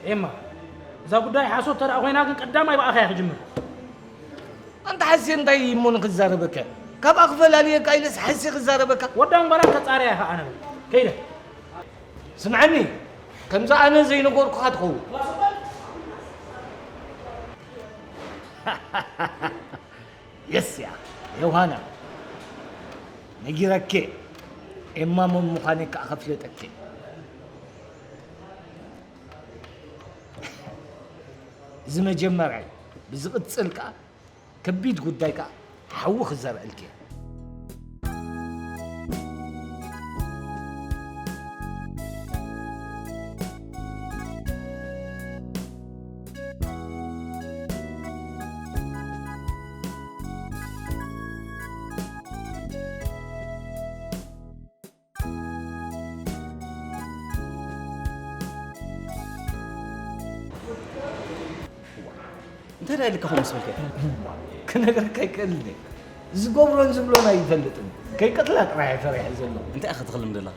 ኤማ፣ እዛ ጉዳይ ሓሶት ተደኣ ኮይና ግን ቀዳማይ ብኣኻ እያ ክጅምር። ኣንታ ሓሴ እንታይ እሞ ንክዛረበካ? ካብኣ ክፈላልየካ ኢለስ ሓሴ ክዛረበካ? ወዳን ጓላን ከጻርያ ኢኻ ኣነ በል። ከይደ። ስምዓኒ፣ ከምዛ ኣነ ዘይነገርኩኻ ትኸውን። የስያ፣ ዮሃና፣ ነጊረኬ፣ ኤማ መን ምዃነይ ከኣ ከፍለጠኬ። እዚ መጀመርያ እዩ። ብዝቕጽል ከኣ ከቢድ ጉዳይ ከኣ ሓዊ ክዘርዕልኪ እየ። እንታይ ደኣ ኢልካ ከምኡ ምስ በልካ? ክነግረካ ኣይክእልን እየ። ዝገብሮን ዝብሎን ኣይፈልጥን። ከይቀትላ ጥራይ እየ ፈሪሐ ዘለኹ። እንታይ ኢኻ ትኽልም ደላ?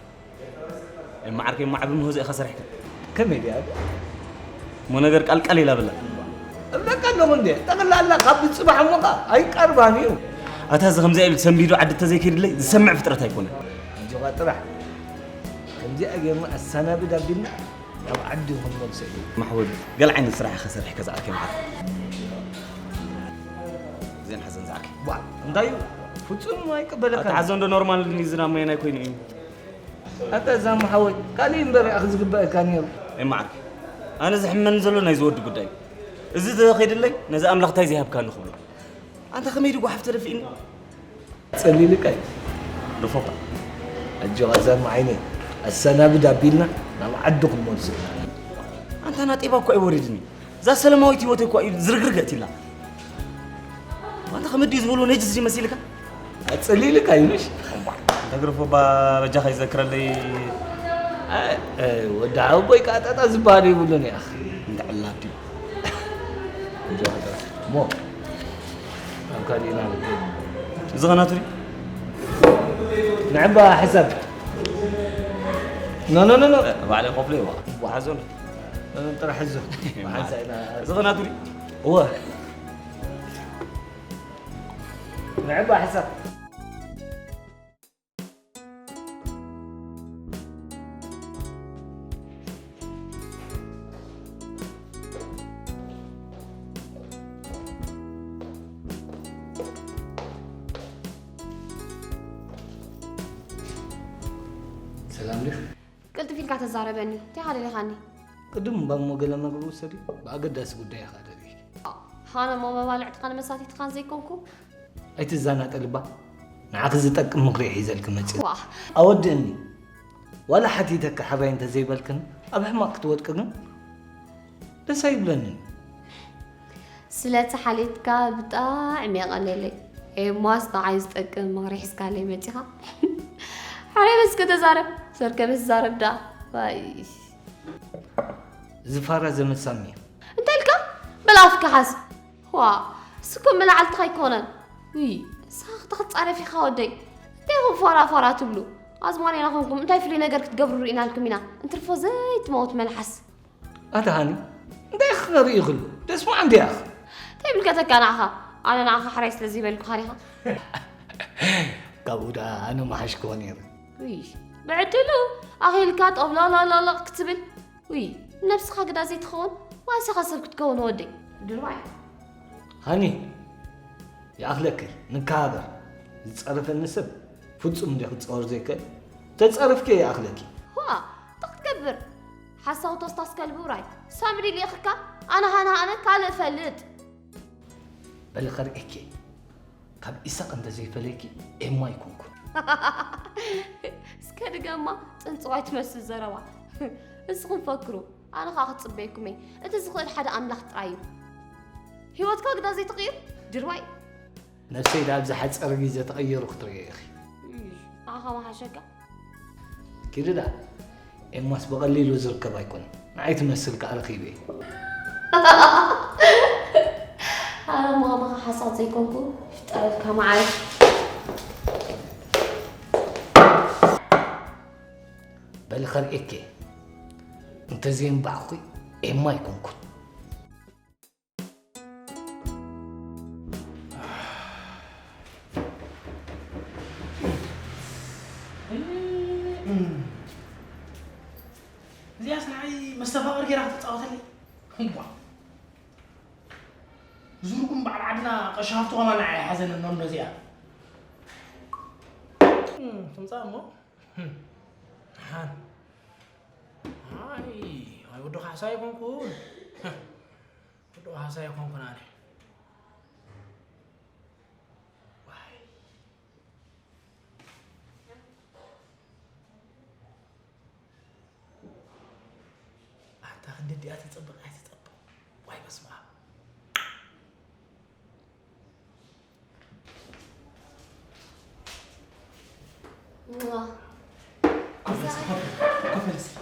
እማ ዓርከይ፣ እማ ዓቢ ምህዞ ኢኻ ሰሪሕካ። ከመይ ድያ? እሞ ነገር ቃልቃል ኢላ በላ። እብለካ ኣለኹ እንዴ፣ ጠቕላላ ካብ ብጽባሕ እሞ ኸኣ ኣይቀርባን እዩ። ኣታ እዚ ከምዚኣ ኢሉ ሰንቢዱ ዓዲ ተዘይከይድለይ ዝሰምዕ ፍጥረት ኣይኮነን። ኣጆኻ ጥራሕ። ከምዚኣ ጌርና ኣሰናብድ ኣቢልና ናብ ዓዲ ክንመልሶ እዩ። ማሕወድ፣ ገለ ዓይነት ስራሕ ኢኻ ሰሪሕካ ዝዓርከይ መዓር። እዘን ሓዘን ዝዓርከይ። ዋ፣ እንታይ እዩ? ፍጹም ኣይቅበለካን። ኣታ ሓዘን ዶ ኖርማል ድኒ ዝናብ መየናይ ኮይኑ እዩ? ኣታ እዛ መሓወይ፣ ካልእ እምበር ኢኻ ዝግበኣካ ነይሩ። እማ ዓርከይ፣ ኣነ ዝሕመኒ ዘሎ ናይዚ ወዲ ጉዳይ እዩ። እዚ ተኸይድለይ፣ ነዚ ኣምላኽ እንታይ ዘይሃብካኒ ክብሎ። ኣንታ ከመይ ድዩ ጓሓፍ ተደፊእኒ? ጸሊልካ እዩ። ንፎታ። ኣጆኻ ዘርማ ዓይነይ፣ ኣሰናብድ ኣቢልና ናብ ዓዲ ክንመልሶ ኢና። ኣንታ ናጤባ እኮ ኣይወሪድኒ። እዛ ሰላማዊት ህይወተይ እኮ እዩ ዝርግርግ ኣእትዩላ። ኣንታ ከመይ ድዩ ዝበሎ ነጅስ ድዩ መሲልካ? ኣጸሊልካ እዩ ምሽ? ተግርፎ ባ በጃኻ ይዘክረለይ። እ፣ እ፣ ወዲ ሓወቦይ ከኣ ጣጣ ዝበሃል የብሉን እያ። እንዳ ዕላብ ድዩ? እሞ ኣብ ካልእ ኢና ንከይድ። እዚ ኸናቱ ድዩ? ንዕባ ሕሰብ። ኖ፣ ኖ፣ ኖ፣ ኖ። ባዕለይ ኮፍለ ይዋ። ዋሓዞን። ኖ፣ ኖ፣ ጥራሕ ሕዞ። ሓንሳ ኢና። እዚ ኸናቱ ድዩ? እወ። ንዕባ ሕሰብ። ሰላም ድዩ? ቅልጥፍ ኢልካ ተዛረበኒ። እንታይ ኢኻ ደሊኻኒ? ቅድም እባ እሞ ገለ መግቢ ውሰዲ። ብኣገዳሲ ጉዳይ ኢኻ ደሊኺ። ሃነ እሞ መባልዕትኻን መሳቲትኻን ዘይኮንኩ? ኣይትዘናጠሊ እባ። ንዓኺ ዝጠቅም ምኽሪ እየ ሒዘልኪ መፂእ። ዋ። ኣወድእኒ። ዋላ ሓቲተኪ ሕራይ እንተዘይበልክኒ፣ ኣብ ሕማቕ ክትወድቂ ግን ደስ ኣይብለንን። ስለቲ ሓልየትካ ብጣዕሚ የቐንየለይ። ኤማስ ንዓይ ዝጠቅም ምኽሪ ሒዝካለይ መጺኻ። ሕራይ በስከ ተዛረብ፣ ሰርከ በስ ዛረብ ደኣ። ዋይ። እዚ ፋራ ዘመድ ሳሚ እዩ። እንታይ ኢልካ? በል ኣፍካ ሓዝ። ዋ፣ እሱ እኮ መላዕልትኻ ኣይኮነን። ውይ፣ ንስኻ ክተኽትጻረፍ ኢኻ ወደይ። እንታይ ኢኹም ፋራ ፋራ ትብሉ? ኣዝማሪና ኮንኩም እንታይ ፍሉይ ነገር ክትገብሩ ርኢናልኩም ኢና። እንትርፎ ዘይትመውት መልሓስ። ኣታ ሃኒ፣ እንታይ ኢኺ ክርኢ ክሉ? ደስ ምዓ እንድያኽ። እንታይ ይምልከተካ ንዓኻ? ኣነ ንዓኻ ሕራይ ስለ ዘይበልኩኻ ዲኻ? ካብኡ ደኣ ኣነ ምሓሽክዎ ነይረ። ውይ፣ ብዕድሉ ኣኺልካ ጦብሎሎሎሎ ክትብል። ውይ፣ ነብስኻ ግዳ ዘይትኸውን፣ ዋሲኻ ሰብ ክትከውን ወደይ። ድርባይ። ሃኒ፣ ይኣኽለኪ፣ ንከባበር። ዝጸረፈኒ ሰብ ፍጹም እንደ ክጻወር ዘይክእል። ተጸረፍኪ ይኣኽለኪ። ዋ፣ እንታይ ክትገብር? ሓሳዊ ቶስታስ ከልቢ ውራይ። ሳምሪ ልኢኽካ፣ ኣነ ሃና ኣነ ካልእ እፈልጥ። በሊ ከርእየኪ። ካብ ኢሳቕ እንተ ዘይፈለይኪ ኤማ ኣይኮንኩን። እስከ ድገማ፣ ጽንጽዋይ ትመስል ዘረባ። እስኹም ፈክሩ፣ ኣነ ኸኣ ክጽበየኩም እየ። እቲ ዝኽእል ሓደ ኣምላኽ ጥራይ እዩ። ህይወትካ ግዳ ዘይትቕይር ድርባይ። ነብሰይ ደኣ ኣብዚ ሓጸር ግዜ ተቐየሩ ክትርእዮ ኢኺ። እሽ፣ ንዓኻ ምሓሸካ። ኪዲ ደኣ። ኤማስ ብቐሊሉ ዝርከብ ኣይኮነን። ንዓይ ትመስል ከኣ ረኺበ እየ። ኣነ እሞ ከማኻ ሓሳት ዘይኮንኩ፣ ይፍጠረልካ መዓረይ። በሊ ከርእየኪ። እንተዘየንባዕኩኺ፣ ኤማ ኣይኮንኩን። እዚኣስ ንዓይ መስተፋቕር ጌራ ክትጻወተለይ? እምቧ። ዝርጉም በዓል ዓድና ቀሺ ሃፍቱ ከማን ንዓይ ኣይሓዘንን እኖ እዚኣ። እም፣ ትምጻእ እሞ። እም፣ ደሓን። ኣይ፣ ኣይ፣ ወዲ ካሕሳ ኣይኮንኩን። ወዲ ካሕሳ ኣይኮንኩን ኣነ። ዋይ። ኣንታ ክንዲ እዲኣ ትጸብቕ ኣይትጸብቕ። ዋይ በስመ ኣብ። ዋ። ኮፍ በል እስኪ፣ ኮፍ በል፣ ኮፍ በል እስኪ።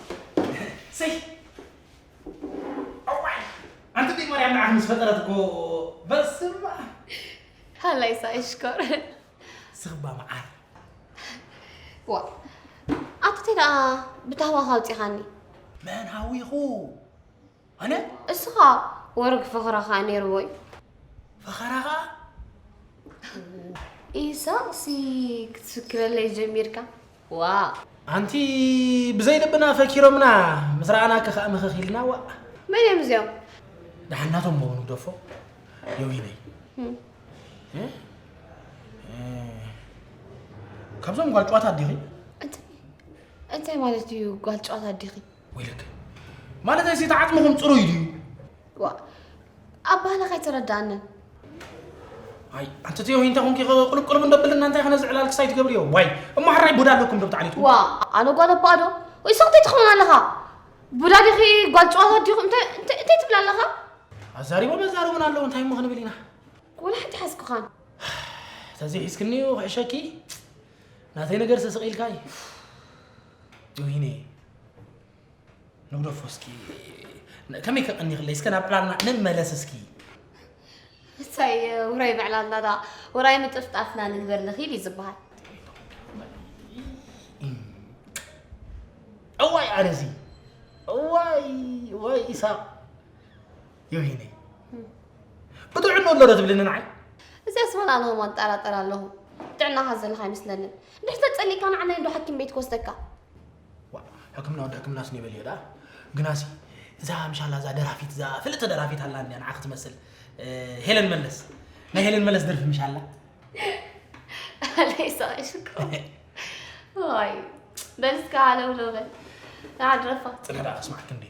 ሰይ። ኣዋይ። ኣንቲ ዲግ ማርያም ንዓኽ ምስ ፈጠረት እኮ በስመ ኣብ። ሃላይ ሳይ ሽኮር። ስኽባ መዓር። ዋ። ኣቲ ደኣ ብታህዋኽ ኣውጺኻኒ። መን ሃዊኹ? ኣነ? እስኻ ወርግ ፈኸራ ኸኣ ነይርዎ እዩ። ፈኸራ ኸኣ? ኢሳቕሲ ክትፍክረለይ ጀሚርካ። ዋ። ኣንቲ ብዘይ ልብና ፈኪሮምና ምስ ረኣናኪ ኸኣ ምኽኽ ኢልና ዋእ። መን እዮም እዚኦም? ደሓን ናቶም እሞ ንግደፎ። የውሂነይ። እም። እ? እ፣ ካብዞም ጓል ጨዋታ ኣዲኺ? እንታይ፣ እንታይ ማለት እዩ ጓል ጨዋታ ኣዲኺ? ወይለከ። ማለተይሲ፣ እቲ ዓጽምኹም ጽሩይ ድዩ? ዋ፣ ኣባህላኻ ኣይተረድኣንን። ኣይ፣ ኣንቲ ትዮ፣ እንታይ ኮንኪ ቁልብ ቁልብ እንደብልና እንታይ ኸነ ዝዕላል ክሳይ ትገብርዮ? ዋይ፣ እሞ ሕራይ ቡዳ ኣለኩም ዶ ብታዕሊትኩም? ዋ፣ ኣነ ጓል ኣባ ዶ? ወይ ሰኽቲ ትኸውን ኣለኻ? ቡዳ ዲኺ ጓል ጨዋታ ዲኹም? እንታይ፣ እንታይ፣ እንታይ ትብል ኣለኻ? ኣዛሪቦም የዛርቡና ኣለዉ፣ እንታይ እሞ ክንብል ኢና? ወላ ሓንቲ ሓዝኩኻን። ተዘይሒዝክኒዩ ክሕሸኪ? ናተይ ነገር ስስቕ ኢልካይ። ወይኔ። ንግደፎ እስኪ፣ ከመይ ከቐኒኽለይ? እስከ ናብ ዕላልና ንመለስ እስኪ። እንታይ ውራይ ብዕላልና ደኣ፣ ውራይ ምጥፍጣፍና ንግበር ንኺድ እዩ ዝበሃል። እዋይ ኣነዚ፣ እዋይ፣ እዋይ ኢሳቕ፣ የውሂነይ። ብጥዕና ኣሎ ዶ ትብልኒ ንዓይ? እዚኣስ ወላ ኣነ ኸማን ጠራጠር ኣለኹ። ጥዕናኻ ዘለኻ ኣይመስለንን። እንድሕር ተጸሊእካ ንዓናይ እንዶ ሓኪም ቤት ክወስደካ። ዋ፣ ሕክምና ወዲ ሕክምናስ ኒበል እዮ ደኣ። ግናሲ፣ እዛ ምሻላ፣ እዛ ደራፊት፣ እዛ ፍልጥቲ ደራፊት ኣላ እንድያ፣ ንዓኺ ትመስል። እ፣ ሄለን መለስ። ናይ ሄለን መለስ ደርፊ ምሻላ። ኣለይ ሰቒሽኮ። ዋይ፣ በል እስከ ሃለውለው በል። ንዓ ድረፋ። ጽንሕ ደኣ ክስማዕኪ እንዴ።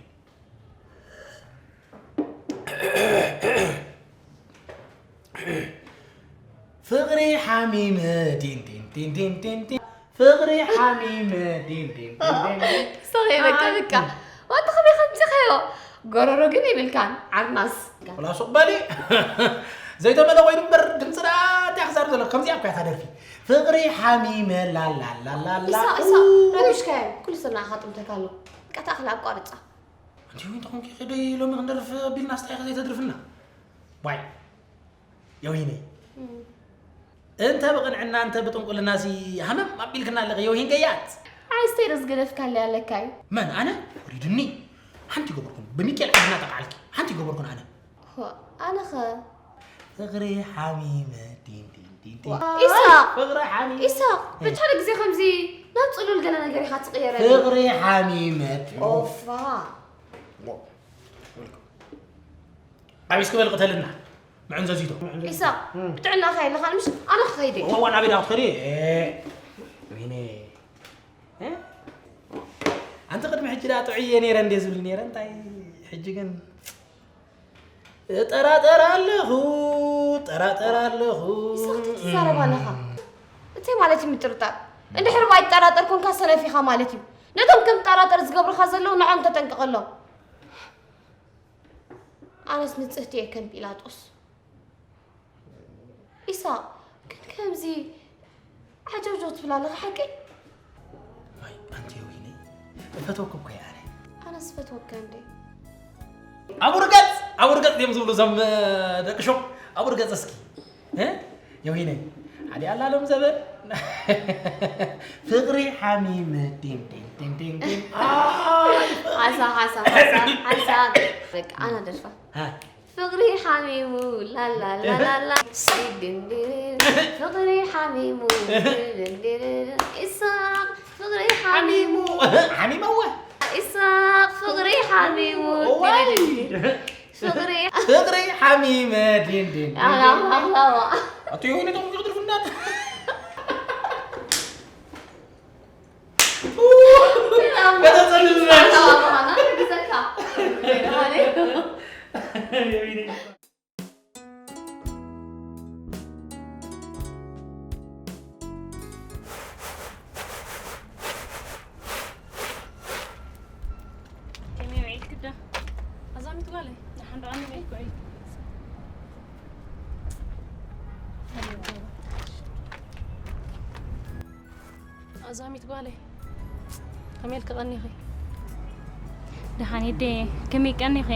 ፍቕሪ ሓሚመ ዲን ዲን ዲን ዲን ዲን ዲን። ፍቕሪ ሓሚመ ዲን ዲን ዲን ዲን ዲን። ሰኺ በቃ፣ በቃ። ዋንታ ከመይ ከምዚኸዮ? ጎረሮ ግን የብልካን፣ ዓርናስ። ወላ ሱቕ በሊ። ዘይተመለ ኮይኑ እምበር ድምፂ ደኣ እንታይ ክዛረብ ዘሎ? ከምዚኣ እኮ እያ እታ ደርፊ። ፍቕሪ ሓሚመ ላላላላላ። ኢሳቕ፣ ኢሳቕ፣ ረቢሽካዮ። ኩሉ ሰብ ንዓኻ ጥምተካ ኣሎ። በቃ እታ ኣኽሊ ኣቋርጻ። ኣንቲ ወይ እንተኾን ከይኸደ ሎሚ ክንደርፍ ኣቢልና ስታይ ከዘይ ተድርፍና። ዋይ። የውሂነይ። እም። እንተ ብቕንዕና እንተ ብጥንቁልና ሲ ሃመም ኣቢልክና ኣለኺ የውሂን ገያት። ኣይ ስተይ ዶ ዝገደፍካለይ ኣለካ እዩ። መን ኣነ? ወሪድኒ። ሓንቲ ይገበርኩን። ብሚካኤል ዓድና ጠቃዕልኪ። ሓንቲ ይገበርኩን ኣነ። ሆ፣ ኣነኸ? ፍቕሪ ሓሚመ ዲን ዲን ዲን ዲን። ዋ፣ ኢሳቕ! ፍቕሪ ሓሚመ። ኢሳቕ! እ። ብቻ ሓደ ግዜ ከምዚ ናብ ጽሉል ገለ ነገር ኢኻ ትቕየረኒ። ፍቕሪ ሓሚመ። ኦፋ። ዎ። ወልኩም። ዓቢስኪ በል ቅተልና። ምዕንዘዚቶ። ኢሳቕ፣ እም። ብጥዕናኻ የለኻን ምሽ? ኣነ ክኸይድ እየ። ዋ፣ ዋ፣ ናበይ ደኣ ክትኸዲ? እ፣ ወይኔ። እ? ኣንቲ ቅድሚ ሕጂ ደኣ ጥዑይ እየ ነይረ እንዴ ዝብል ነይረ። እንታይ ሕጂ ግን እጠራጠር ኣለኹ፣ እጠራጠር ኣለኹ። ኢሳቕ፣ እንታይ ትዛረብ ኣለኻ? እንታይ ማለት እዩ ምጥርጣር? እንድሕር እባ ኣይትጠራጠር ኮንካ ሰነፍ ኢኻ ማለት እዩ። ነቶም ከም ትጠራጠር ዝገብሩኻ ዘለዉ ንዖም ተጠንቀቐሎም። ኣነስ ንጽህቲ እየ ከም ጲላጦስ። ኢሳቕ፣ ግን ከምዚ ዓጀውጀው ትብል ኣለኻ ሓቀይ? ኣይ፣ ኣንቲ የውሂነይ፣ እፈትወኪ እኮ እየ ኣነ። ኣነስ እፈትወካ እንዴ? ኣቡ ርገጽ፣ ኣቡ ርገጽ ድዮም ዝብሉ እዞም፣ እ፣ ደቂ ሹቕ። ኣቡ ርገጽ እስኪ። እ? የውሂነይ፣ ዓሊ ኣላሎም ዘበን ፍቕሪ ሓሚመ ዲን ዲን ዲን ዲን ዲን። ኣይ፣ ሓሳ፣ ሓሳ፣ ሓሳ፣ ሓሳ። በቃ፣ ኣና ደርፋ። ሃ። ፍቕሪ ሓሚሙ፣ ላላላላላ። ሲድንድን። ፍቕሪ ሓሚሙ፣ ድንድንድን። ኢሳቕ፣ ፍቕሪ ሓሚሙ። ሓሚሙ። ሓሚመወ። ኢሳቕ፣ ፍቕሪ ሓሚሙ። እዋይ። ድንድንድን። ፍቕሪ ፍቕሪ ሓሚመ ዲን ዲን ዲን ዲን። ኣላዋ፣ ኣላዋ። ኣቶ ዮኒ፣ ቶም ዝቕድር ፍናት። ኣላዋ። ከተጸልል ኣላዋ፣ ኣላዋ፣ ግዘካ። ከመይ ውዒልኪ ዶ? ኣዛሚት ጓለይ፣ ደሓን ዶ ኣነ ቤት ውዒልኪ? ኣዛሚት ጓለይ፣ ከመይ ኢልኪ ቀኒኺ? ደሓን እየ፣ ከመይ ቀኒኺ?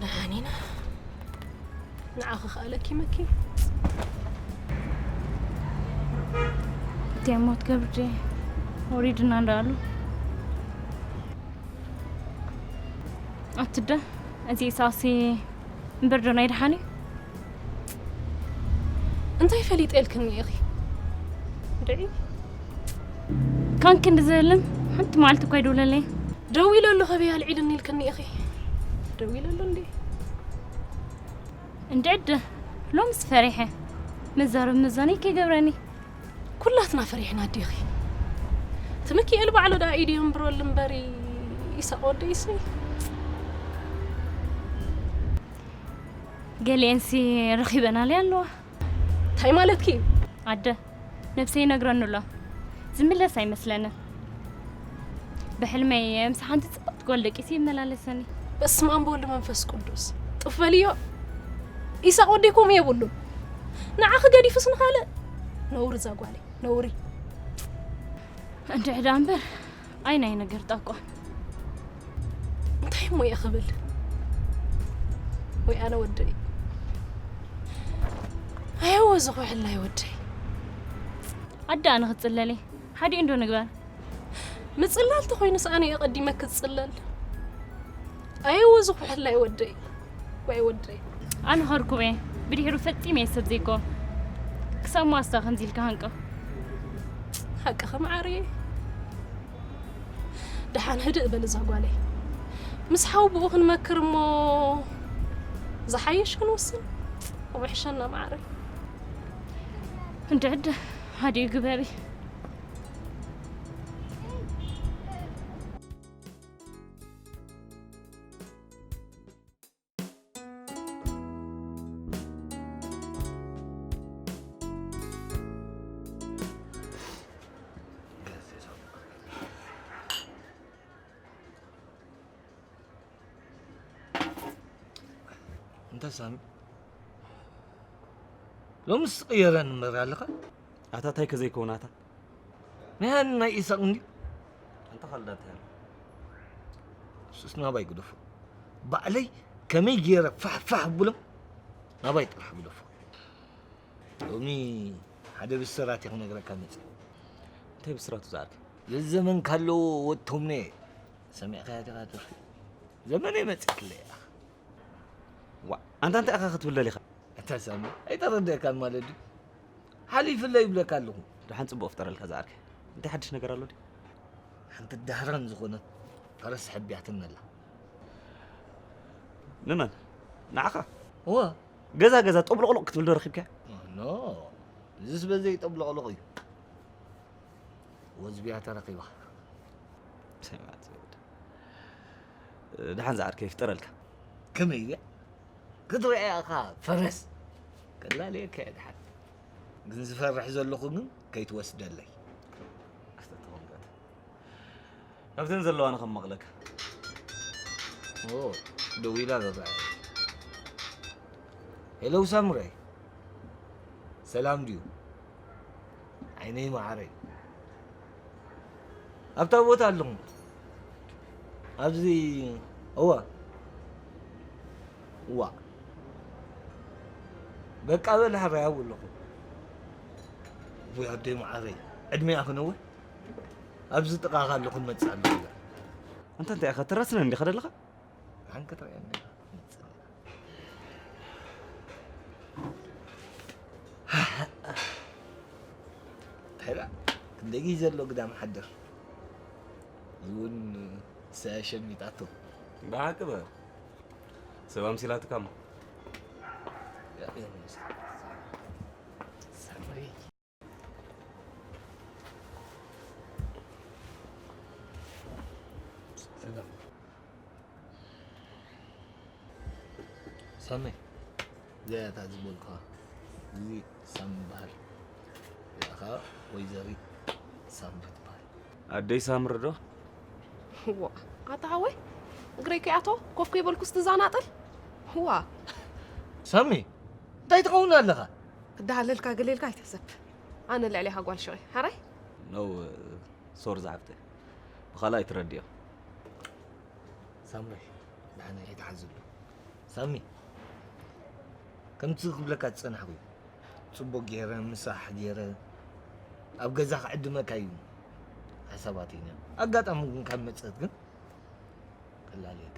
ደሓን ኢና። ንዓኺ ከኣ ለኪመኪ። እንታይ እሞ ትገብሪ? ወሪድና እንዳኣሉ። ኣትደ፣ እዚ ኢሳቕሲ እምበር ዶ ናይ ደሓን እዩ? እንታይ ፈሊጠ ኢልክኒ ኢኺ? ድዒ። ካን ክንዲ ዝህልን ሓንቲ መዓልቲ እኳ ይደውለለይ። ደዊለ ኣለኹ በይ ኣልዒልኒ ኢልክኒ ኢኺ። ደዊለ ኣሎ እንዴ? እንድዕድ፣ ሎምስ ፈሪሐ። መዛረብ መዛነይ ከይገብረኒ። ኩላትና ፈሪሕና ኣዴኺ። እቲ ሚኪኤል ባዕሉ ደኣ ኢዱ የንብረሉ እምበሪ፣ ኢሳቕ ወደይሲ። ገሊኤንሲ ረኺበናለይ ኣለዋ። እንታይ ማለትኪ እዩ? ኣደ፣ ነብሰይ ይነግረኒ ኣሎ። ዝምለስ ኣይመስለንን። ብሕልመይ ምስ ሓንቲ ጽብቕቲ ጓል ደቂሱ ይመላለሰኒ። በስመ ኣብ ወወልድ መንፈስ ቅዱስ። ጥፍ በልዮ። ኢሳቕ ወደይ ከምኡ የብሉን። ንዓኺ ገዲፉስ ንኻልእ? ነውሪ እዛ ጓለይ፣ ነውሪ። እንድዒ ደኣ እምበር፣ ኣይ ናይ ነገር ጣቋ። እንታይ እሞ እየ ክብል? ወይ ኣነ ወደይ። ኣየወ እዚ ኩሕላይ ወደይ። ኣደ ኣነ ክጽለል እየ። ሓዲኡ እንዶ ንግበር። ምጽላል ተኾይኑስ ኣነ እየ ቀዲመ ክጽለል። ኣየወ እዚ ኩሕላይ ወደይ። ወይ ወደይ። ኣነ ኸርኩብ እየ። ብድሕሩ ፈጺመ እየ ሰብ ዘይኮ። ክሳብ ማስታ ከምዚ ኢልካ ሃንቀው። ሓቅኺ መዓረየ። ደሓን ህድእ በል እዛ ጓለይ። ምስ ሓው ብኡ ክንመክር እሞ ዝሓይሽ ክንውስን። ከምኡ ይሕሸና መዓረይ። እንድዕድ ሓዲኡ ግበሪ። እንተ ሳሚ፣ ሎምስ ትቕየረኒ እምበር ኣለኻ? ኣታ ታይ ከዘይከውን ኣታ? ናይ ሃኒ ናይ ኢሳቕ እንዲ? ኣንታ ካልዳ እንታይ ኣሎ? ንሱስ ናባይ ግደፎ። ባዕለይ ከመይ ገይረ ፋሕ ፋሕ ብሎም ናባይ ጥራሕ ግደፎ። ሎሚ ሓደ ብስራት እየ ክነግረካ መፅእ። እንታይ ብስራቱ ዝዓርከይ? ዘዘመንካ ኣለዎ ወቶም ነየ። ሰሚዕካያ ዲኻ ትርፊ? ዘመነይ መፂእክለይ እያ። ዋ፣ ኣንታ እንታይ ኢኻ ክትብል ደሊኻ? ኣታ ሳሚ፣ ኣይተረድእካን ማለት ድዩ? ሓሊፍለይ ይብለካ ኣለኹ። ደሓን ጽቡቕ ፍጠረልካ ዝዓርከይ። እንታይ ሓድሽ ነገር ኣሎ ድዩ? ሓንቲ ዳህራን ዝኾነት ፈረስ ሕብያትኒ ኣላ። ንመን? ንዓኻ? እወ። ገዛ ገዛ ጠብሎቕሎቕ ክትብል ዶ ረኺብካያ? ኖ፣ እዚስ በዘይ ጠብሎቕሎቕ እዩ። ወዝብያ ተረኺባ። ሰማዕቲ ወድ። ደሓን ዝዓርከይ ይፍጠረልካ። ከመይ ድያ? ክትሪኣ ኢኻ ፈረስ። ከላልየካ እየ ድሓን። ግን ዝፈርሕ ዘለኹ ግን ከይትወስደለይ። ኣስተተወንቀት። ካብተን ዘለዋ ንኸመቕለካ። ኦ፣ ደው ኢላ ዘብራያ። ሄሎ ሳምረ። ሰላም ድዩ? ዓይነይ መዓረይ። ኣብታ ቦታ ኣለኹ። ኣብዚ፣ እዋ። እዋ። በቃ በል ሕራይ ኣብኡ ኣለኹ። ወይ ኣደይ መዓረይ፣ ዕድሜኣ ክነውሕ ኣብዚ ጥቓኻ ኣለኹ፣ ንመጽእ ኣለኹ። ኣንታ እንታይ ኢኻ፣ ትረስነኒ ዲኻ ደለኻ? ሓንከት ርኣየኒ ኢኻ፣ ንመጽእ ኣለና። እንታይ ደኣ፣ ክንደይ ግዜ ዘሎ ግዳም ሓድር። እዚ እውን ሰያ ሸሚጣቶ። ብሓቂ በ፣ ሰብ ኣምሲላትካ እሞ። ሳምሪ። ሰላም። ሳሚ፣ እዚኣ እታ ዝበልኩኻ፣ እዚ ሳሚ ይበሃል። እዚኣ ኸኣ ወይዘሪት ሳምሪ ትበሃል። ኣደይ ሳምሪ ዶ? ዋ፣ ኣታ ሓወይ፣ እግረይ ከይኣቶ ኮፍ ከይበልኩስ ትዛናጠል? ዋ። ሳሚ፣ እንታይ ትኸውን ኣለኻ? ክደሃለልካ ገለ ኢልካ ኣይትሕሰብ። ኣነ ልዕሌኻ ጓል ሽቐይ። ሓራይ? ነው፣ ሶሪ ዝሓፍተይ። ብኻልእ ኣይትረድዮ። ሳምሪ፣ ንዓና ኣይትሓዝሉ። ሳሚ፣ ከምቲ ክብለካ ዝጸናሕኩ እዩ። ጽቡቕ ገይረ፣ ምሳሕ ገይረ፣ ኣብ ገዛ ክዕድመካ እዩ ሓሳባተይ ነይሩ። ኣጋጣሚ ግን ካብ መጸት ግን ከላልየካ።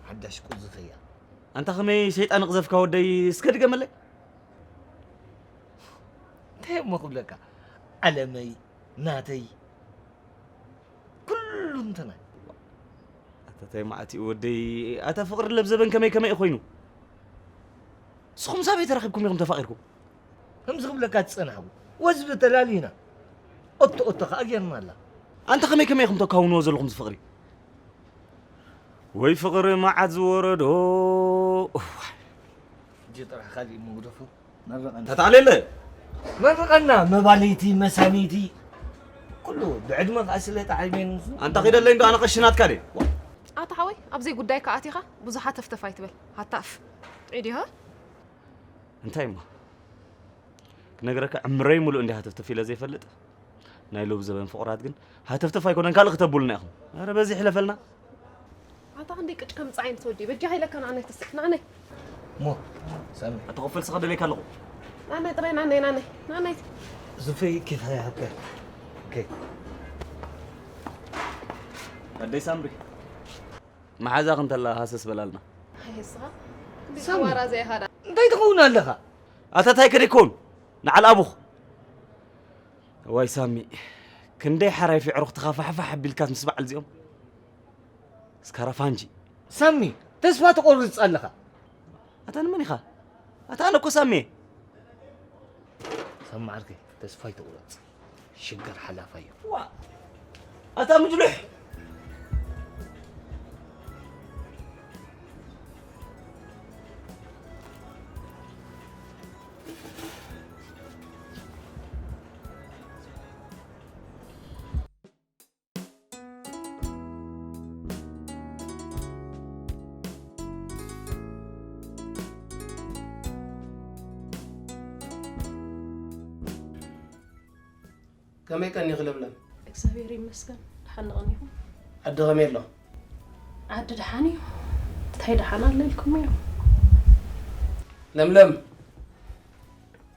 ሓዳሽ ቁዝፈያ። ኣንታ ከመይ ሰይጣን ቅዘፍካ ወደይ፣ እስከ ድገመለይ። እንታይ እሞ ክብለካ? ዓለመይ፣ ናተይ፣ ኩሉ እንተና። ኣታ ታይ መዓት እዩ ወደይ፣ ኣታ ፍቕሪ ለብ ዘበን ከመይ ከመይ እዩ ኮይኑ? ንስኹም ሳበይ ተራኺብኩም ኢኹም ተፋቒርኩም? ከምዚ ክብለካ ዝጸናሕኩ፣ ወዝቢ ተላሊና። ኦቶ ኦቶ ከኣ ጌርና ኣላ። ኣንታ ከመይ ከመይ ኢኹም ተካውንዎ ዘለኹም እዚ ፍቕሪ? ወይ ፍቕሪ መዓት ዝወረዶ። እዋይ። ሕጂ ጥራሕ ካልእ እሞ ግደፎ። መርቐና። ተታዕሌለ። መርቐና፣ መባልይቲ፣ መሳኒይቲ። ኩሉ ብዕድመ ከኣ ስለ ተዓይበ ንሱ። ኣንታ ኺደለይ እንዶ ኣነ ቀሺ ናትካ ድየ? ኣታ ሓወይ፣ ኣብ ዘይጉዳይካ ኣቲኻ ብዙሕ ሃተፍተፍ ኣይትበል። ሃታፍ። ጥዑይ ድዩ፣ ሃ? እንታይ እሞ? ክነግረካ ዕምረይ ሙሉእ እንዲያ ሃተፍተፍ ኢለ ዘይፈልጥ። ናይ ሎብ ዘበን ፍቑራት ግን ሃተፍተፍ ኣይኮነን ካልእ ክተብሉና ኢኹም። ኣረ በዚ ይሕለፈልና። ኣታ ክንደይ ቅጭ ከምጽእ ዓይነት ወዲ፣ በጃኻ ኢለካ ንዓናይ ተስእ፣ ንዓናይ። እሞ፣ ሳሚ። ኣታ ኮፍ በል ስኻ ደለይካ ኣለኹ። ንዓናይ ጥራይ፣ ንዓናይ፣ ንዓናይ፣ ንዓናይ። ዝፈይ ኪፍ ሃያ ሃብከ። ኦኬ። ኣደይ ሳምሪ። መሓዛኺ እንተላ ሃሰስ በላልና። ኣይ፣ እስኻ ክንደይ ሳሚ። ሓዋራ ዘይሃዳ። እንታይ ትኸውን ኣለኻ? ኣታ ታይ ከደይ ክኸውን? ንዓል ኣቡኽ። ዋይ ሳሚ፣ ክንደይ ሓራይ ፊዕሩኽትኻ ፋሕፋሕ ኣቢልካስ ምስ በዓል እዚኦም? ስካራፋንጂ። ሳሚ፣ ተስፋ ትቆርጽ ኣለኻ። ኣታ ንመን ኢኻ? ኣታ ኣነ እኮ ሳሚ እየ። ሳሚ ዓርከይ፣ ተስፋ ኣይትቑረጽ። ሽግር ሓላፋይ እዩ። ዋ! ኣታ ምጅሉሕ! ከመይ ቀኒኺ ለምለም? እግዚኣብሔር ይመስገን፣ ደሓን ቀኒኹም። ዓዲ ከመይ ኣሎ? ዓዲ ደሓን እዩ። እንታይ ደሓን ኣሎ ኢልኩም እዩ? ለምለም፣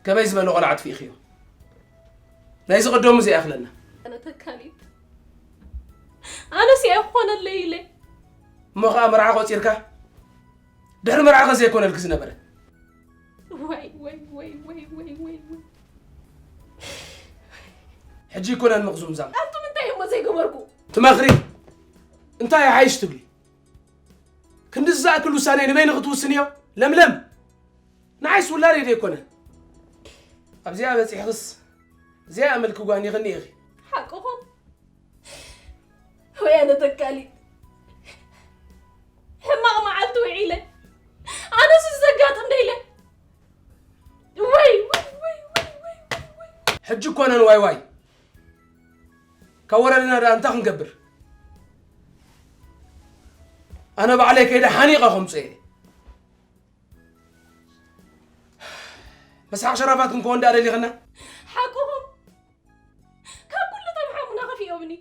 ከመይ ዝበለ ቆልዓ ኣጥፊእኽዮ? ናይዚ ቀደሙ ዘይኣኽለና። ኣነ ተካሊት፣ ኣነስ እየ ክኾነለይ ኢለ። እሞ ኸኣ መርዓ ቆጺርካ? ድሕሪ መርዓ ከ ዘይኮነልኪ ዝነበረ? ወይ፣ ወይ፣ ወይ። ሕጂ ይኮነኒ ምቕዙምዛም። ኣንቱም እንታይ እሞ ዘይገበርኩ? ትመኽሪ? እንታይ ይሓይሽ ትብሊ? ክንድዚ ዝኣክል ውሳኔ ንበይንኺ ትውስንዮ? ለምለም! ንዓይስ ውላደይ ዶ ኣይኮነን? ኣብዚኣ በጺሕኽስ፣ እዚኣ ኣመልኪ ጓኒኽኒ ኢኺ። ሓቅኹም። ወይ ኣነ ተካሊት። ሕማቕ መዓልቲ ውዒለ። ኣነስ ዘጋጥም ዶ ኢለ። ወይ፣ ወይ፣ ወይ። ሕጂ ኮነን ዋይ ዋይ። ካብ ወረደና ደኣ እንታይ ክንገብር? ኣነ ባዕለይ ከይደ ሓኒቐ ከምጽኦ እየ። መስሓቕ ሸራፋት ክንከውን ደኣ ደሊኽና? ሓቅኹም። ካብ ኩሉ እቶም ሓሙና ከፊኦምኒ።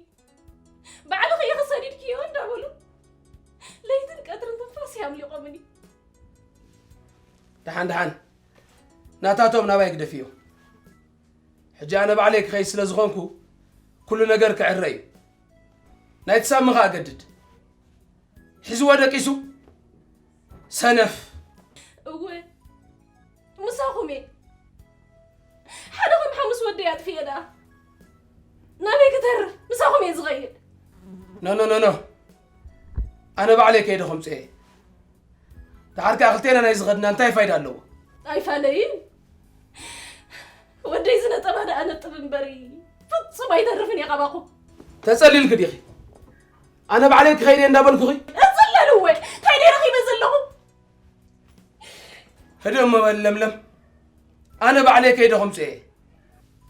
ባዕልኺ ኢኺ ሰዲድክዮ እንዳበሉ ለይትን ቀትርን ትንፋስ ኣምሊቖምኒ። ደሓን፣ ደሓን። ናታቶም ናባይ ግደፍዮ። ሕጂ ኣነ ባዕለይ ክኸይድ ስለ ዝኾንኩ፣ ኩሉ ነገር ክዕረ እዩ። ናይቲ ሳሚ ኸኣ ገድድ። ሒዝዎ ደቂሱ። ሰነፍ። እወ፣ ምሳኹም እየ። ሓደ ከም ሓሙስ ወደይ ኣጥፍኤ ደኣ ናበይ ክተርፍ? ምሳኹም እየ ዝኸይድ። ኖ፣ ኖ፣ ኖ፣ ኖ። ኣነ ባዕለይ ከይደ ከምጽኤ። ደሓር ከኣ ክልቴና ናይ ዝኸድና እንታይ ፋይዳ ኣለዎ? ኣይፋለይን። ወደይ ዝነጠባ ደኣ ነጥብ እምበር ፍጹም ኣይተርፍን እየ ካባኹም። ተጸሊልኪ ዲኺ? ኣነ ባዕለይ ክኸይድ እየ እንዳበልኩኺ? እጽለል እወ፣ እንታይ ደይ ረኺበ ዘለኹ? ህድእ እሞ በል ለምለም። ኣነ ባዕለይ ከይደ ከምጽኤ።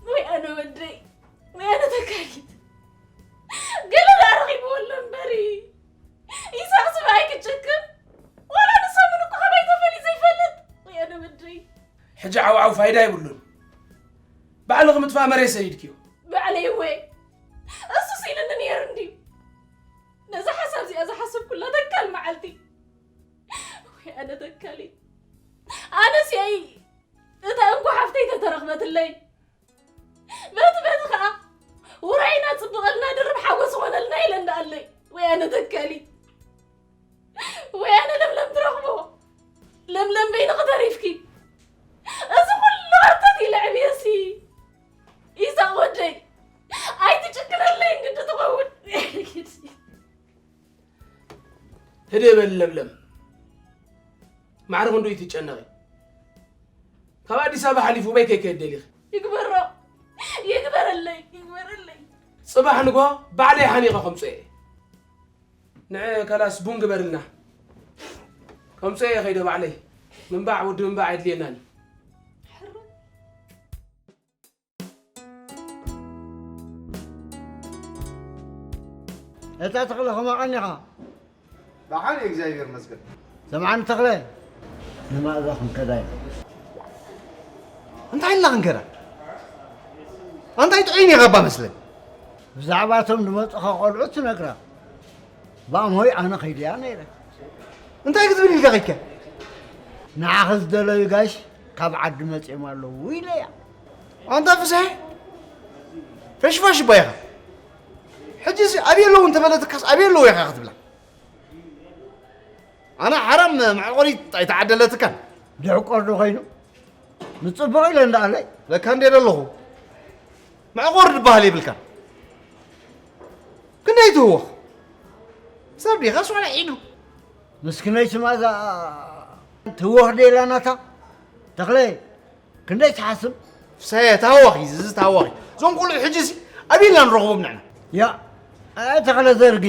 ወይ ኣነ ወደይ፣ ወይ ኣነ ተካሊት። ገለ ደኣ ረኺብዎ ኣሎ እምበሪ። ኢሳቕ ስብኣይ ክጭክን፣ ዋላ ንሰሙን እኮ ካባይ ተፈልዩ ዘይፈልጥ። ወይ ኣነ ወደይ። ሕጂ ዓውዓው ፋይዳ የብሉን። ባዕልኺ ምጥፋእ መሬት ሰዲድክዮ። ባዕለይ እወ። እሱስ ኢሉኒ ነይሩ እንድዩ። ነዛ ሓሳብ እዚኣ ዝሓሰብኩላ ተካል መዓልቲ። ወይ ኣነ ተካሊት። ኣነስ እየ እታ እንኮ ሓፍተይ ተተረኽበትለይ። በቲ በቲ ኸኣ ውራይና ጽብቐልና ድርብ ሓጎስ ኾነልና ኢለ እንዳኣለይ። ወይ ኣነ ተካሊት። ወይ ኣነ ለምለም ትረኽቦ። ለምለም በይንኺ ተሪፍኪ። እዚ ኩሉ ኸርተት ኢለ ዕብየሲ። ኢሳቕ ወደይ። ኣይትጭክነለይ እንግዲ ትኸውን። ህድእ በል ለምለም። ማዕረ ክንዱ ይትጨነቒ። ካብ ኣዲስ ኣበባ ሓሊፉ በይ ከይከይድ ደሊኺ? ይግበሮ። ይግበረለይ፣ ይግበረለይ። ጽባሕ ንግሆ ባዕለይ ሓኒቐ ከምጽኦ እየ። ንዕ ከላስ ቡን ግበርልና። ከምጽኦ እየ ከይደ ባዕለይ። ምንባዕ ወዲ ምንባዕ ኣየድልየናን እዩ። እታ ተኽለ ከማን ኢኻ? ደሓን እየ እግዚኣብሔር ይመስገን። ሰምዓኒ ተኽለ፣ ንማእዛ ክንከዳ ኢና። እንታይ ኢልና ክንከዳ? ኣንታይ ጥዑይ ኢኻ እባ መስለኒ። ብዛዕባ እቶም ዝመጹኻ ቆልዑት ትነግራ። ብኣምሆይ ኣነ ከይደያ ነይረ። እንታይ ክትብል ኢልካ ከይድካ? ንዓኺ ዝደለዩ ጋሽ ካብ ዓዲ መጺኦም ኣለዉ ኢለያ። ኣንታ ፍስሐ፣ ፈሽፋሽ እባ ኢኻ። ሕጂስ ኣበይ ኣለዉ እንተበለትካስ ኣበይ ኣለዉ ኢኻ ክትብላ? ኣነ ሓራም መዕቆሪት ኣይተዓደለትካን። ድዕቆር ዶ ኮይኑ? ንጽቡቕ ኢለ እንዳኣለይ። ለካ እንዴ ደለኹ። መዕቆር ዝበሃል የብልካን። ክንደይ ትህወኽ? ሰብ ዲኻስ ዋላ ዒዱ? ምስኪነይቲ ማእዛ ትህወኽ ዶ ኢላ ናታ? ተኽለ፣ ክንደይ ትሓስብ? ፍሳየ፣ ታዋኺ፣ እዚ ታዋኺ። እዞም ቆልዑ ሕጂሲ ኣበይ ኢልና ንረኽቦም ንሕና? ያ፣ ኣይ ተኽለ ዘርጊ፣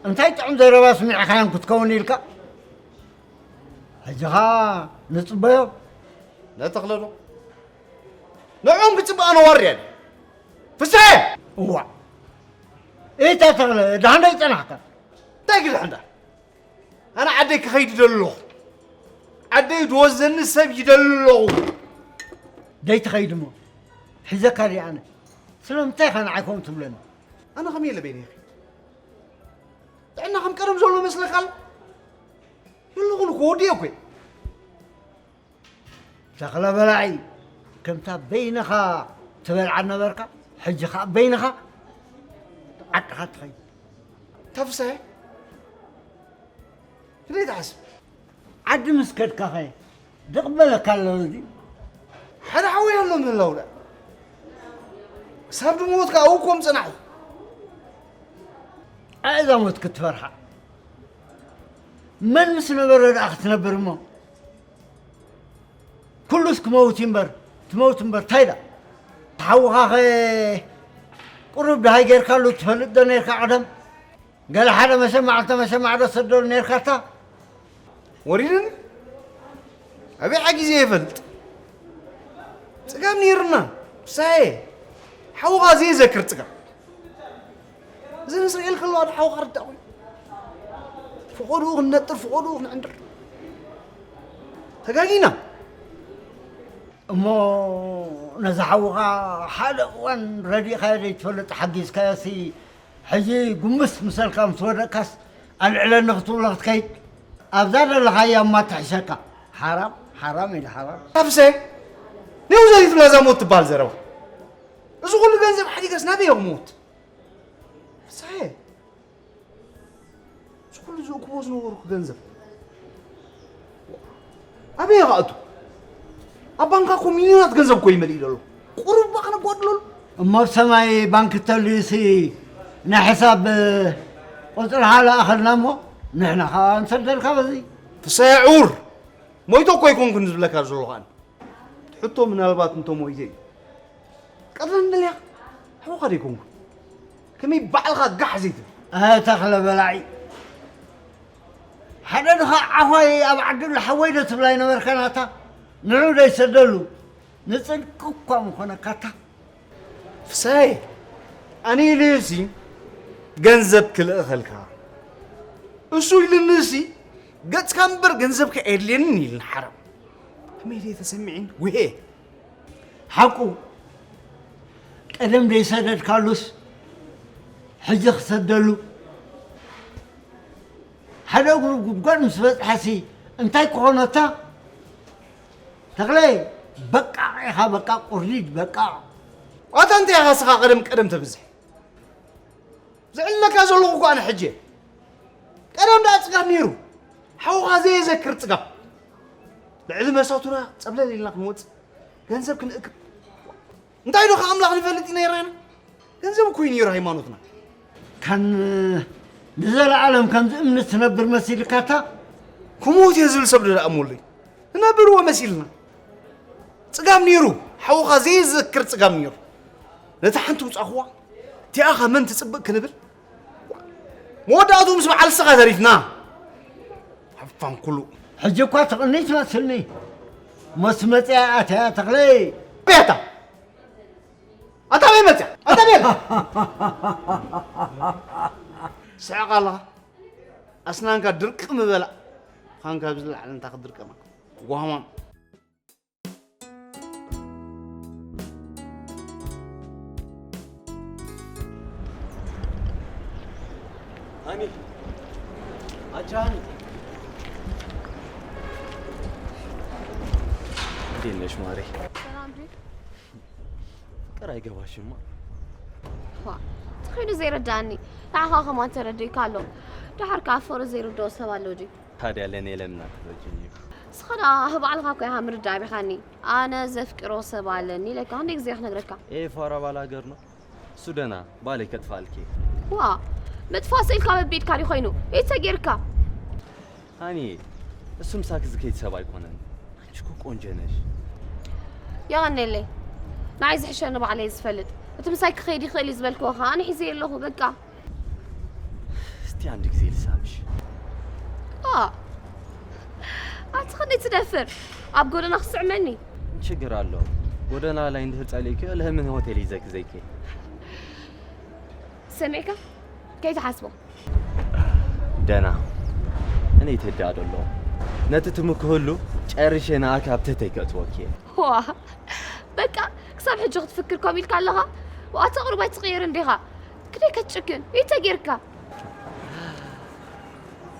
እንታይ ጥዑም ዘረባ ስሚዕካዮም ክትከውን ኢልካ? ሕጂ ኸኣ ንጽበዮም። ነተኽለ ዶ? ንዕኦም ክጽበ ኣነ ዋርያ ድየ? ፍሳየ! እዋእ! ኢታ ተኽለ፣ ደሓን ዶ ይጸናሕካ? እንታይ ግድሕንዳ? ኣነ ዓደይ ክኸይድ ይደሊ ኣለኹ። ዓደይ ዝወስደኒ ሰብ ይደሊ ኣለኹ። ደይ ትኸይድ እሞ ሒዘካ ድየ ኣነ? ስለምንታይ ኢኻ ንዓይ ከምኡ ትብለኒ? ኣነ ከመይ ኢለ በይነይ ይኸይድ? ጥዕና ከም ቀደም ዘሎ መስለካ ኣሎ? የለኹን እኮ፣ ወዲኤ እኮ እየ። ተኽለ በላዒ፣ ከምታ በይንኻ ትበልዓ ነበርካ፣ ሕጂ ኸኣ በይንኻ ዓድኻ ትኸይድ። ተፍስሐ፣ ክንደይ ትሓስብ? ዓዲ ምስ ከድካኸ ድቕበለካ ኣሎ እዚ? ሓደ ሓወይ ኣሎ ምህላው ደኣ። ክሳብ ድሞት ከኣ ኣብኡ ኮም ጽናሕ። ኣእዛ ሞት ክትፈርሓ። መን ምስ ነበረ ደኣ ክትነብር እሞ? ኩሉስ ክመውት እዩ እምበር፣ ትመውት እምበር፣ እንታይ ደኣ? ተሓውኻኸ ቁሩብ ደሃይ ጌርካሉ ትፈልጥ ዶ ኔርካ ቀደም? ገለ ሓደ መሸማዕ፣ ክልተ መሸማዕ ዶ ትሰደሉ ኔርካ እታ? ወሪድኒ? ኣበይ ሓጊዘ ይፈልጥ? ጽጋብ ኔርና፣ ምሳየ። ሓውኻ ዘይዘክር ጽጋብ። እዚ ንእስራኤል ከለዋ ዶ ሓውኻ ርዳእ ኮይኑ? ፈቖድኡ ክንነጥር፣ ፈቖድኡ ክንዕንድር። ተጋጊና። እሞ ነዚ ሓውኻ ሓደ እዋን ረዲእካዮ ዘይትፈልጥ ሓጊዝካዮሲ፣ ሕጂ ጉምስ ምሰልካ ምስ ወደቅካስ ኣልዕለኒ ክትብሎ ክትከይድ? ኣብዛ ዘለኻያ እማ ትሕሸካ። ሓራም፣ ሓራም ኢለ ሓራም። ኣፍሰ፣ ኔው ዘሪት ብላ እዛ ሞት ትበሃል ዘረባ። እዚ ኩሉ ገንዘብ ሓዲገስ ናበይ እየ ክመውት? ፍስሐ፣ እዚ ኩሉ ዝእክቦ ዝነበርኩ ገንዘብ ኣበይ እየ ክኣቱ? ኣብ ባንካ እኮ ሚልዮናት ገንዘብ እኮ ይመልእ ኣሎ። ቁሩብ እባ ክነጓድለሉ። እሞ ኣብ ሰማይ ባንክ ተልዩሲ ናይ ሕሳብ ቁፅርኻ ለኣኸልና እሞ ንሕና ከዓ ንሰደልካ በዚ። ፍስሐ ዕውር፣ ሞይተ እኮ ኣይኮንኩን ዝብለካ ዘለኹ ኣነ። ትሕቶ ምናልባት እንተሞይተ እዩ። ቀትለን ደልያ ሓውኻ ደይኮንኩ። ከመይ ባዕልኻ ጋሕ ዘይትብል? ኣይ ተኽለ በላዒ። ሓደ ድኻ ዓዃይ ኣብ ዓዲ ኣሎ ሓወይ ዶ ትብላ ኣይነበርካን ኣታ? ንዑ ደይሰደሉ። ንጽድቂ እኳ ምኾነካታ። ፍሳዬ፣ ኣነ ኢለዮሲ ገንዘብ ክልእኸልካ። እሱ ኢልንሲ ገጽካ እምበር ገንዘብካ የድልየንን ኢልን ሓራም። ከመይ ደይ ተሰሚዒን ጉሄ? ሓቁ ቀደም ደይሰደድካሉስ ሕጂ ክሰደሉ ሓደ እግሩ ጉድጓድ ምስ በጽሐሲ እንታይ ክኾነታ? ተኽለ በቃ ኢኻ በቃ ቁርዲድ በቃ። ኣታ እንታይ ኢኻ ስኻ ቀደም ቀደም ተብዝሕ? ዝዕለካ ዘለኹ እኮ ኣነ ሕጂ። ቀደም ደኣ ጽጋብ ነይሩ። ሓውኻ ዘየዘክር ጽጋብ። ልዕሊ መሳቱና ጸብለል ኢልና ክንወጽእ ገንዘብ ክንእክብ። እንታይ ዶ ከ ኣምላኽ ንፈልጥ ኢና ይራይና? ገንዘብ እኮ እዩ ነይሩ ሃይማኖትና። ካን ንዘለዓለም ከምዚ እምኒ ትነብር መሲልካታ? ክሞት እየ ዝብል ሰብ ዶ ደኣ እሞ ኣለዩ? ንነብርዎ መሲልና። ጽጋብ ነይሩ፣ ሓውኻ ዘይዝክር ጽጋብ ነይሩ። ነታ ሓንቲ ውጻእኽዋ፣ እቲኣ ኸ መን ትጽብቕ ክንብል? መወዳእትኡ ምስ በዓል ስኻ ተሪፍና። ሃፋን ኩሉ። ሕጂ እኳ ትቕኒ ትመስልኒ። ሞስ መጽያ ኣተያ ተኽለይ። ቤታ! ኣታ በይ መጽያ? ኣታ በይ! ስሕቕ ኣለኻ? ኣስናንካ ድርቅ ምበላ። ኻንካ ብዝለዓለ እንታይ ክድርቀማ? ጓህማም። ሃኒ፣ ኣቻ ሃኒ። እንዴት ነሽ ማሬ? ሰላም ድዩ? ፍቅር ኣይገባሽማ። ዋ፣ ተኺሉ ዘይረዳእኒ። ንዓኻ ከማን ተረዲእካ ኣሎ። ደሓር ከኣ ፍቕሪ ዘይርድኦ ሰብ ኣሎ ድዩ? ታዲያ ለእኔ ለምን አትረጅኝም? እስኻ ደኣ ባዕልኻ እኮ ኢኻ ምርዳእ ኣቢኻኒ። ኣነ ዘፍቅሮ ሰብ ኣለኒ ኢለካ ክንደይ ግዜ ክነግረካ? ኤ ፋራ ባል ሃገር ነው። እሱ ደህና ባሌ ከጥፋልኪ። ዋ፣ ምጥፋእ ስእልካ በቢድካ ድዩ ኮይኑ? ኢተ ጌርካ? ሃኒ፣ እሱ ምሳክ ዝከይድ ሰብ ኣይኮነን። አንቺ እኮ ቆንጆ ነሽ። የቐኔለይ። ንዓይ ዝሕሸኒ ባዕለይ ዝፈልጥ። እቲ ምሳይ ክኸይድ ይኽእል እዩ ዝበልክዎ ኸኣ ኣነ ሒዘ ኣለኹ፣ በቃ። እስቲ አንድ ጊዜ ልሳምሽ። ዋ፣ ኣቲ ክንደይ ትደፍር? ኣብ ጎደና ክስዕመኒ? ምን ችግር አለው? ጎዳና ላይ እንድህር ጸሊእኪ ለምን ሆቴል ይዘክ ዘይኪ? ሰሚዕካ? ከይትሓስቦ። ደና። እኔ ተዳ ደሎ። ነቲ ትምክህሉ ጨርሼ ንኣካ ኣብ ትህተይ ከእትወኪ እየ። ዋ፣ በቃ ክሳብ ሕጂ ክትፍክር ከም ኢልካ ኣለኻ? ዋ፣ ኣታ ቁሩብ ኣይትቕየርን ዲኻ? ክደይ ከትጭክን? ኢተ ጌርካ?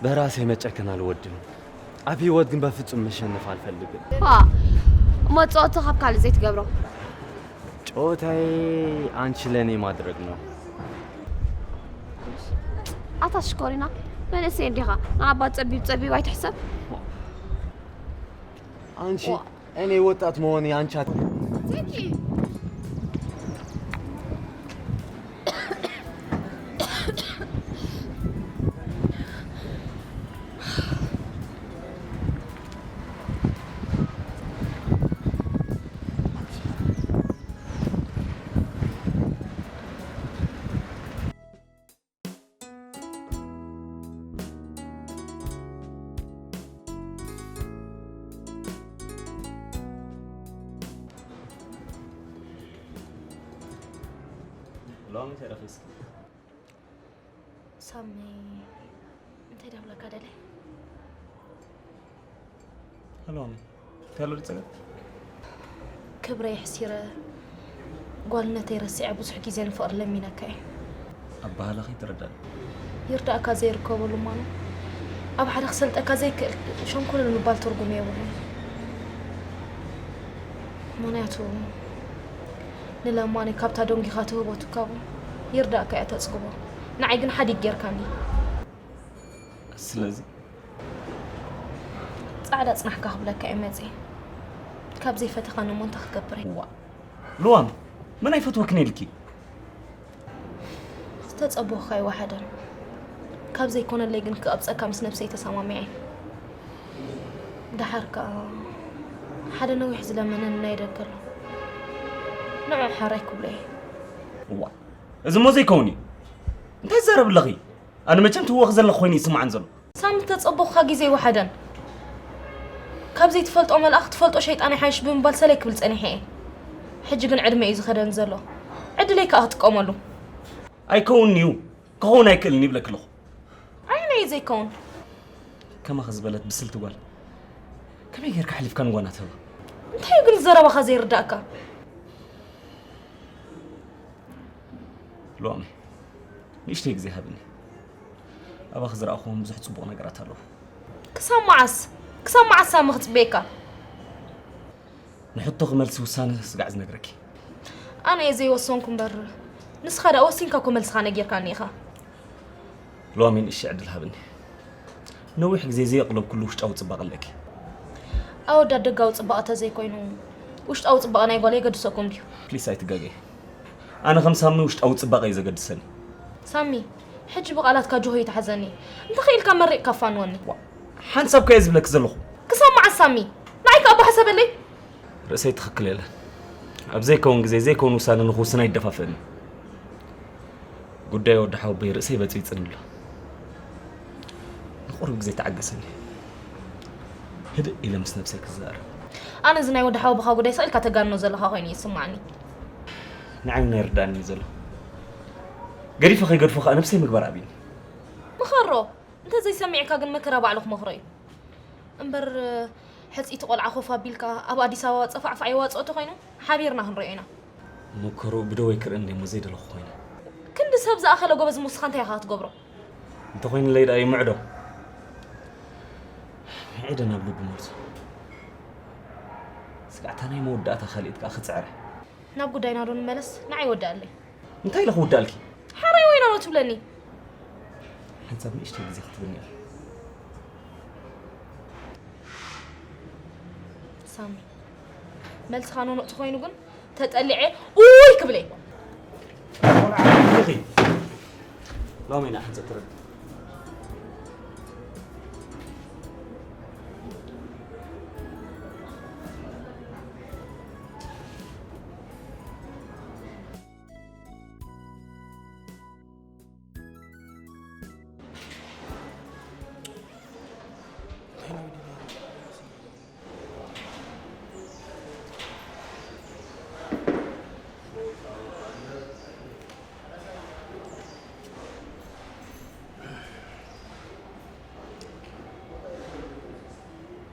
በራሴ መጨከን አልወድም። ኣብ ህይወት ግን በፍጹም መሸነፍ አልፈልግም። ዋ፣ እሞ ጸወታ ካብ ካልእ ዘይትገብሮ? ጨዋታዬ አንቺ ለእኔ ማድረግ ነው። ኣታ ሽኮሪና፣ መንእሰይ እንዲኻ፣ ንዓባ ጸቢብ ጸቢብ ኣይትሕሰብ። አንቺ ዋ። እኔ ወጣት መሆኔ አንቺ አት- ቴንኪ። ሎሚ ተረኺስኪ። ሳሚ፣ እንታይ ደብለካ ደለ? ሄሎ፣ እንታይ ኣሎ ዝጸገም? ክብረይ ኣሕሲረ፣ ጓልነተይ ረሲዐ ብዙሕ ግዜ ንፍቕሪ ለሚነካ እየ። ኣበሃህላኺ ይትረዳእኒ። ይርዳእካ ዘይርከበሉ እሞ፣ ኣብ ሓደ ክሰልጠካ ዘይክእል ሸንኮለል ምባል ትርጉም የብሉን። ምኽንያቱ ንለማኒ ካብታ ደንጊኻ ትህቦ ትካቦ ይርዳእካ እያ ተጽግቦ። ንዓይ ግን ሓዲግ ጌርካኒ። ስለዚ ጻዕዳ ጽናሕካ ክብለካ እየ መጺእ። ካብ ዘይፈተኻኒ እሞ እንታይ ክገብር እየ? ዋ ልዋም፣ መን ኣይፈትወክን ኢልኪ? ዝተጸበኹኻ ኣይወሓደን። ካብ ዘይኮነለይ ግን ክቐብጸካ ምስ ነብሰይ ተሰማሚዐ። ደሓር ከኣ ሓደ ነዊሕ ዝለመነኒ ናይ ደገ ኣሎ። ንዑ ሓራይ ክብሎ እየ። እዋ፣ እዚ እሞ ዘይከውን እዩ። እንታይ ትዛረብ ኣለኺ? ኣነ መቸም ትህወኺ ዘለኺ ኮይኑ ይስምዓን ዘሎ። ሳሚ፣ ተጸበኹኻ ግዜ ኣይወሓደን። ካብ ዘይትፈልጦ መልኣኽ ትፈልጦ ሸይጣን ይሓይሽ ብምባል ሰለይ ክብል ጸኒሐ እየ። ሕጂ ግን ዕድመ እዩ ዝኸደኒ ዘሎ። ዕድለይ ከኣ ክጥቀመሉ። ኣይከውንን እዩ፣ ክኸውን ኣይክእልን ይብለኪ ኣለኹ። ኣየናይ እዩ ዘይከውን? ከማኺ ዝበለት ብስልቲ ጓል ከመይ ጌርካ ኣሕሊፍካ ንጓና ትህባ? እንታይ እዩ ግን ዘረባኻ ዘይርዳእካ? ሎሚ ንእሽተይ ግዜ ሃብኒ። ኣባኺ ዝረኣኹዎም ብዙሕ ጽቡቕ ነገራት ኣለዉ። ክሳብ መዓስ? ክሳብ መዓስ ሳሚ ክጽበየካ? ንሕቶኺ መልሲ ውሳነ ስጋዕ ዝነግረኪ። ኣነ እየ ዘይወሰንኩ እምበር፣ ንስኻ ደኣ ወሲንካ እኮ መልስኻ ነጊርካኒ ኢኻ። ሎሚ ንእሽተይ ዕድል ሃብኒ። ነዊሕ ግዜ ዘየቕለብኩሉ ውሽጣዊ ጽባቐ ኣለኪ። ኣወዳት ደጋዊ ጽባቐ ተዘይኮይኑ፣ ውሽጣዊ ጽባቐ ናይ ጓል የገድሰኩም ድዩ? ፕሊስ ኣይትጋገይ። ኣነ ከም ሳሚ ውሽጣዊ ጽባቐ እዩ ዘገድሰኒ። ሳሚ፣ ሕጂ ብቓላትካ ጆሆ ይትሓዘኒ። እንተኽኢልካ መሪቕካ ኣፋንወኒ። ሓንሳብ ከየ ዝብለኪ ዘለኹ። ክሳብ መዓስ ሳሚ? ንዓይ ከኣ ኣቦ ሓሰበለይ። ርእሰይ ትኽክል የለን። ኣብ ዘይከውን ግዜ ዘይከውን ውሳነ ንኽውስን ኣይደፋፍእን። ጉዳይ ወዲ ሓወቦይ ርእሰይ በጽቢጽን ኣሎ። ንቁሩብ ግዜ ተዓገሰኒ። ህድእ ኢለ ምስ ነብሰይ ክዛረብ። ኣነ እዚ ናይ ወዲ ሓወቦኻ ጉዳይ ስቕ ኢልካ ተጋንኖ ዘለኻ ኮይኑ እዩ ዝስምዓኒ። ንዓይ እውን ኣይርድኣንን እዩ ዘሎ። ገዲፈ ከይገድፎ ከኣ ነብሰይ ምግባር ኣብዩኒ። ምኸሮ፣ እንተ ዘይሰሚዕካ ግን መከራ ባዕሉ ክመኽሮ እዩ። እምበር ሕጽይቲ ቆልዓ ኮፍ ኣቢልካ ኣብ ኣዲስ ኣበባ ጸፋዕፋዕ የዋጽኦ ተኾይኑ ሓቢርና ክንሪኦ ኢና። መከርኡ ብደወይ ክርኢ እንደ እሞ ዘይደለኹ ኮይነ። ክንዲ ሰብ ዝኣኸለ ጎበዝ ምስኻ እንታይ ኢኻ ክትገብሮ? እንተኾይኑለይ ደኣ ይምዕዶ። ምዒደ ናብ ልቡ መልሶ። ስጋዕታ ናይ መወዳእታ ካልኢት ከኣ ክጽዕረ። ናብ ጉዳይና ዶ ንመለስ? ንዓይ ወዳኣለይ። እንታይ ኢለ ክውዳልኪ? ሓራይ ወይና ዶ ትብለኒ? ሓንሳብ ንእሽተይ ግዜ ክትብኒ ኢኺ። ሳሚ፣ መልስኻ ኖኖ ተኾይኑ ግን ተጠሊዐ ኡይ ክብለ። ሎሚ ኢና ሕንጸት ትረድ።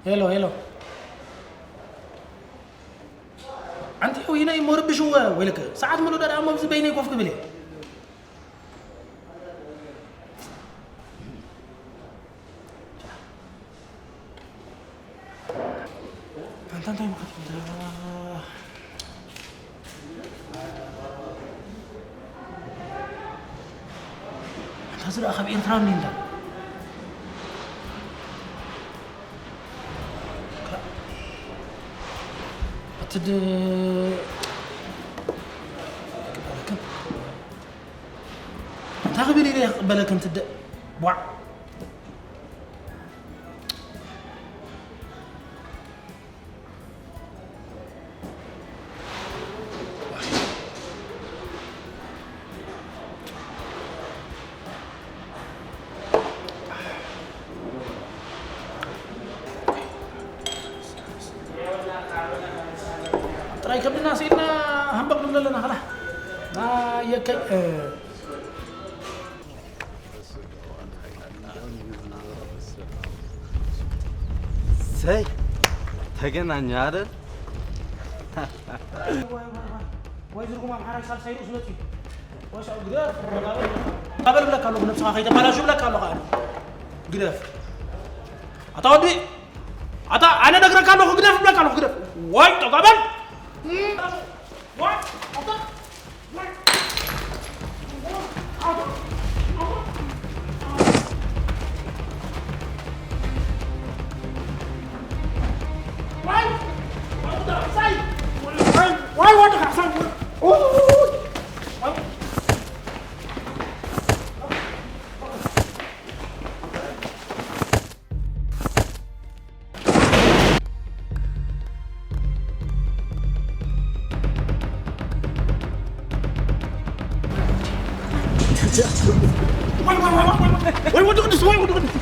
ሄሎ ሄሎ፣ ኣንቲ ወይነይ እሞ ርብሽወ ወይለከ ሰዓት ሙሉእ ደኣ እሞ ኣብዚ በይነይ ኮፍ ክብል እየ። ኣንታ እንታይ ምኸት ኣንታ ዝረኣ ካብ ኤርትራ እንዲ እንዳ ኣትድ ክበለክን እንታይ ክብል ኢለ ክቕበለክን ትደ ቧዕ ጥራይ ከብድና ስኢልና ሃምበቕ ንብል ኣለና። ኸላ ናየከይ ሰይ ተገናኘ አይደል? ወይ ዝርጉም ኣምሓራይ ሳልሳይ ርእሱ መፅዩ። ወይ ሰው ግደፍ፣ ጠጋ በል ብለካ ኣለኹ፣ ነብስኻ ከይተባላሹ ብለካ ኣለኹ። ኣነ ግደፍ፣ ኣታ ወዲ፣ ኣታ ኣነ ነግረካ ኣለኹ፣ ግደፍ ብለካ ኣለኹ፣ ግደፍ። ወይ ጠጋ በል። ወይ ወዲ ቅዱስ፣ ወይ ወዲ ቅዱስ።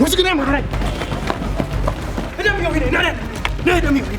ወስግና ማራይ። እደም ይወግኔ፣ ና፣ ና፣ ና፣ እደም ይወግኔ።